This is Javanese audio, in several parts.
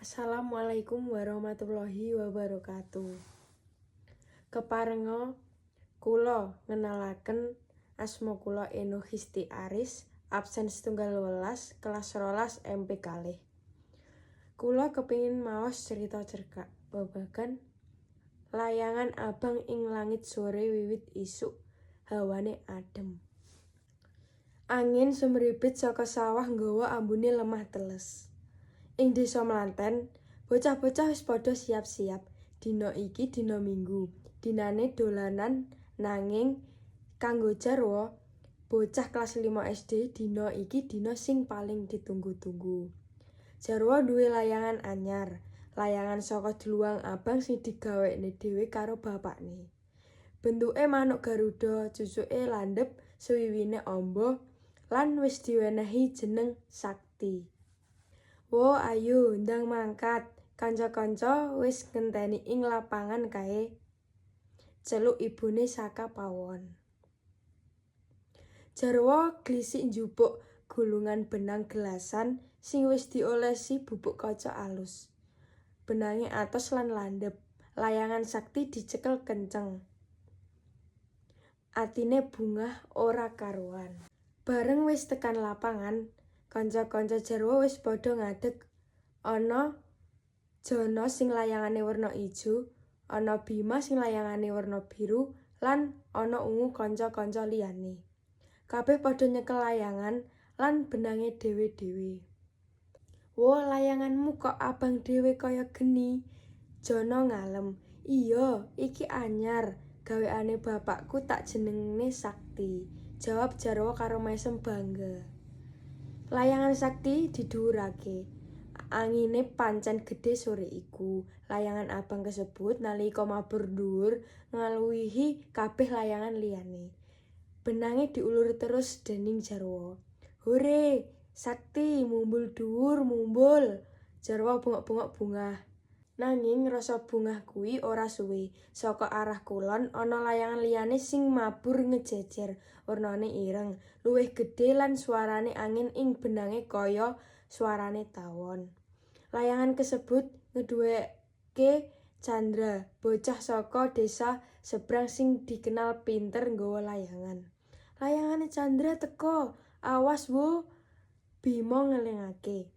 Assalamualaikum warahmatullahi wabarakatuh. Keparenga kula ngenalaken, asma kula Eno Histi Aris, absen 17 kelas 12 MP 2. Kula kepingin maos cerita cerkak babagan layangan abang ing langit. Sore wiwit isuk hawane adem. Angin sumribit saka sawah nggawa ambune lemah teles. Ing desa Mlanten, bocah-bocah wis padha siap-siap. Dina iki dina Minggu, dinane dolanan, nanging kanggo Jarwo, bocah kelas 5 SD, dina iki dina sing paling ditunggu-tunggu. Jarwo duwe layangan anyar, layangan saka dluwang abang sing digawekne dhewe karo bapakne. Bentuke manuk garuda, cucuke landhep, swiwine amba, lan wis diwenehi jeneng Sakti. "Wo, ayo ndang mangkat, kanca-kanca wis ngenteni ing lapangan kae," celuk ibune saka pawon. Jarwo glisik njupuk gulungan benang gelasan sing wis diolesi bubuk kaca alus. Benange atos lan landhep. Layangan Sakti dicekel kenceng. Atine bungah ora karuan. Bareng wis tekan lapangan, kanca-kanca Jarwo wis padha ngadeg. Ana Jono sing layangane werna ijo, ana Bima sing layangane werna biru, lan ana ungu kanca-kanca liyane. Kabeh padha nyekel layangan lan benange dhewe-dhewe. "Wo, layanganmu kok abang dhewe kaya geni?" Jono ngalem. "Iya, iki anyar, gaweane bapakku, tak jenengne Sakti," jawab Jarwo karo mesem bangga. Layangan Sakti didhuwurake. Angine pancen gedhe sore iku. Layangan abang kasebut nalika mabur dhuwur ngluwihi kabeh layangan liyane. Benange diulur terus dening Jarwo. "Hore, Sakti, mumbul dhuwur, mumbul!" Jarwo bengok-bengok bungah. Nanging rasa bungah kuwi ora suwe. Saka arah kulon ana layangan liyane sing mabur ngejejer. Wernane ireng, luwih gedhe lan swarane angin ing benange kaya swarane tawon. Layangan kasebut ngeduweke Chandra, bocah saka desa sebrang sing dikenal pinter nggawa layangan. "Layangane Chandra teka, awas, Wo!" Bima ngelingake.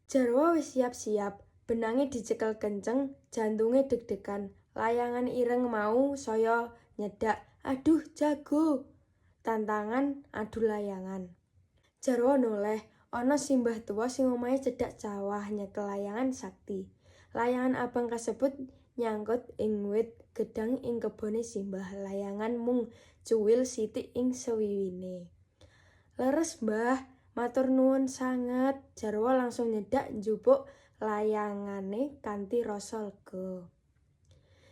Jarwo wis siap-siap, benange dicekel kenceng, jantunge deg-degan. Layangan ireng mau saya nyedhak. "Aduh, jago!" Tantangan adu layangan. Jarwo noleh, ana simbah tuwa sing omahe cedhak sawah nyekel layangan Sakti. Layangan abang kasebut nyangkut ing wit gedhang ing kebone simbah. Layangan mung cuwil sithik ing swiwine. "Leres, Mbah, matur nuwun sanget." Jarwo langsung nyedhak njupuk layangane kanthi rasa lega.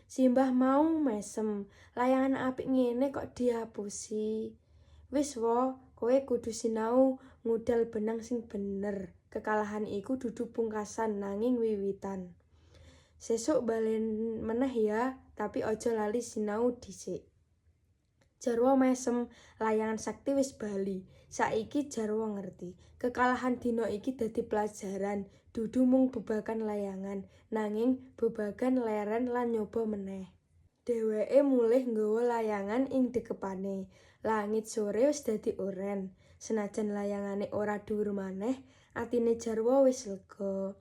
Simbah mau mesem, "Layangan apik ngene kok diapusi. Wis, Wo, kowe kudu sinau ngudal benang sing bener. Kekalahan iku dudu pungkasan, nanging wiwitan. Sesuk balen meneh ya, tapi aja lali sinau dhisik." Jarwo mesem, layangan Sakti wis bali. Saiki Jarwo ngerti, kekalahan dina iki dadi pelajaran, dudu mung babagan layangan, nanging babagan leren lan nyoba meneh. Dheweke mulih nggawa layangan ing dekepane. Langit sore wis dadi oren. Senajan layangane ora dhuwur maneh, atine Jarwo wis lega.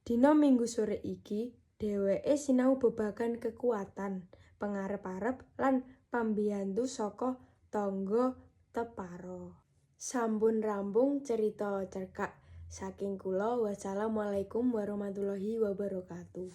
Dina Minggu sore iki, dheweke sinau babagan kekuatan, pengarep-arep lan pambiyantu saka tangga tepara. Sampun rampung cerita cerkak saking kula. Wassalamualaikum warahmatullahi wabarakatuh.